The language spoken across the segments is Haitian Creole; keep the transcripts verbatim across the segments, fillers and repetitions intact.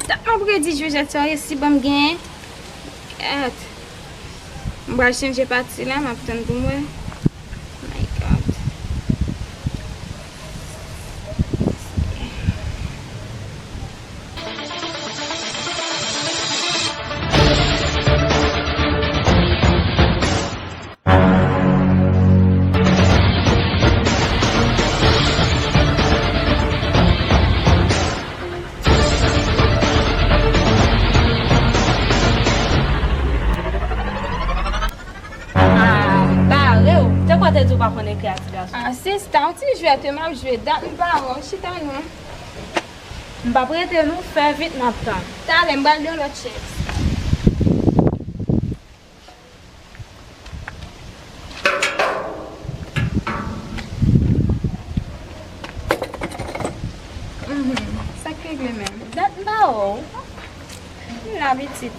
Dat m ap redi jwèt sa resi ban m genyen. Gad. M pral chanje pati la, m ap tann pou m wè. My God. Ah, bare w. Te kwè te di w pa konn ekri a ti gason. Ah, sista, yon ti jwèt m ap jwe. Dat m pa wè w. Chita non. M p ap rete non, fè vit m ap tann. Talè, m pral gen yon lòt chèz. Mhm. Sa k regle menm? Dat m pa wè w. M la pitit.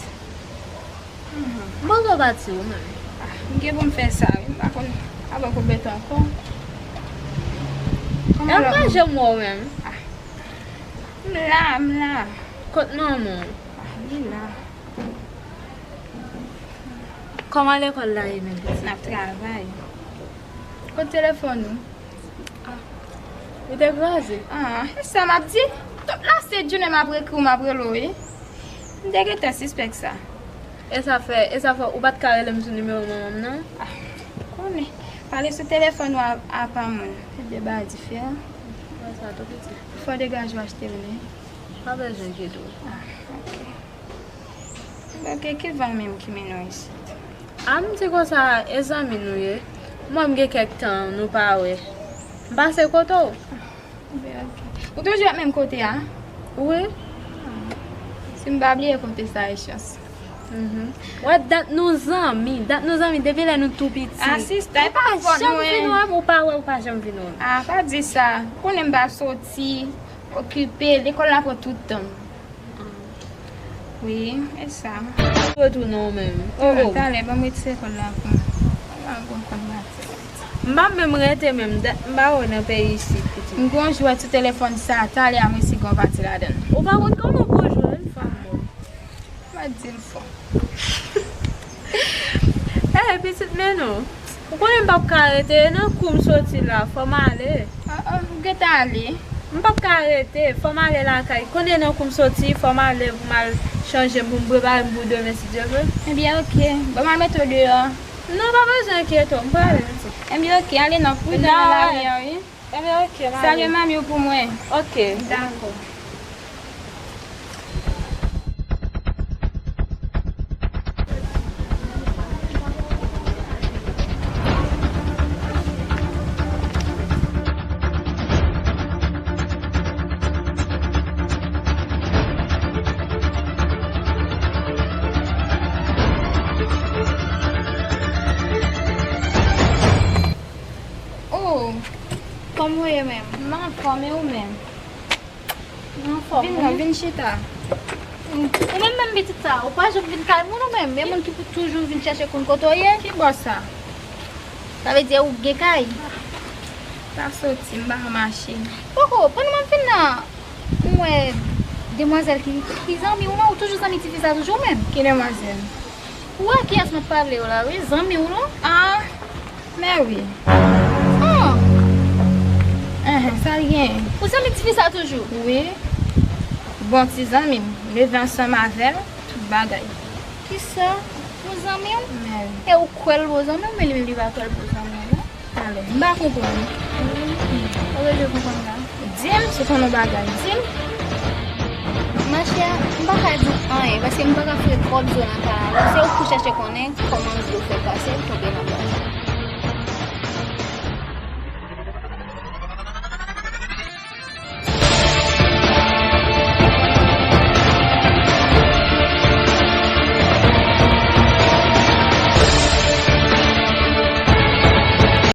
Mhm. Mwen gen pati ou menm. Ah, m gen pou m fè sa, wi. M pa konn avèk ou bèt ankò. Kòman lòt moun? E m pa janm wè w menm. Ah. M la, m la. Kot manman w? Ah, li la. Kòman lekòl la ye menm, pitit? N ap travay. Kot telefòn ou? Ah, li te kraze. Ah, e sa m ap di. Tout lasent jounen m ap ekri w, m ap rele w, wi. M te gentan sispèk sa. E sa fè, e sa fè ou pa t ka rele m sou nimewo manman m nan? Ah, konnen. Pale sou telefòn ou a, apa moun. Se de bagay diferan. Wè sa tou pitit. Fò degaje w achte l, wi. Pa bezwen enkyete w. Ah, ok. Ok, ki van menm ki mennen w isit? A, m di konsa, e zanmi nou ye. Mwen, m gen kèk tan nou pa wè. M pase kote w. Ebyen, ok. Ou toujou ap menm kote a? Wi. Ah. Si m pa bliye kote sa, e chans. Mhm. Wè, dat nou zanmi, dat nou zanmi, depi lè nou tou piti. A, sista, e pa fòt mwen. Ou pa janm vin wè m, ou pa wè, ou pa janm vin wè m. A, pa di sa. Ou konnen m pa soti, okipe, lekòl la pran tout tan m. Wi, e sa. Retounen w menm. Oh, oh. Talè, ban m retire kòd la pou m. Ala gwo kòd batri. M pa menm rete menm, dat m pa wè w nan peyi isit, pitit. M gon jwèt sou telefòn sa, talè a m resi gon pati ladan l. Ou pa konn kòman pou w jwe l, fanm mwen. M pa di l fò. Eh, pitit, men non. Ou konnen m p ap ka rete, e nan kou m soti la, fò m ale. Ah, ah, ou gentan ale? M p ap ka rete, fò m ale lakay. Konnen nan kou m soti, fò m ale pou m al chanje m, pou m prepare m pou demen, si Dye vle. Ebyen, ok. Bon, m al mete w deyò. Non, pa bezwen enkyete w, m prale, pitit. Ebyen, ok, ale nan pridan nan lari a, wi. Ebyen, ok, m ale. Salye manmi w pou mwen. Ok. Dakò. Oh, kòman w ye menm? M anfòm, e ou menm? M anfòm, wi. Vin non, vin chita. Ou menm, menm pitit sa, ou pa janm vin kay moun ou menm? E moun ki pou toujou vin chèche konn kote w ye? Ki bò sa? Sa vle di ou gen kay? Pa soti, m pa ka mache. Poko, pandan m ap vin nan, m wè demwazèl ki, ki zanmi w lan, ou toujou zanmi tifi sa toujou menm? Ki demwazèl? Ou wè kiyès m ap pale w la, wi, zanmi w lan. Ah, mè wi. Ah. Enhen, sa l genyen? Ou zanmi tifi sa toujou? Wi. Bon ti zanmi m. Leve ansanm avè l, tout bagay. Kisa? Pou zanmi w? Mè wi. E ou kwè l pou zanmi w, men li menm li pa kwè l pou zanmi w, non? Talè. M pa konprann. Ou bezwen konprann la. Di m, si w konn yon bagay, di m. Machè, m pa ka di w anyen, paske m pa ka foure twòp zo nan kay la. Se ou k pou chèche konnen kòman dlo fè pase l tonbe nan bwat la.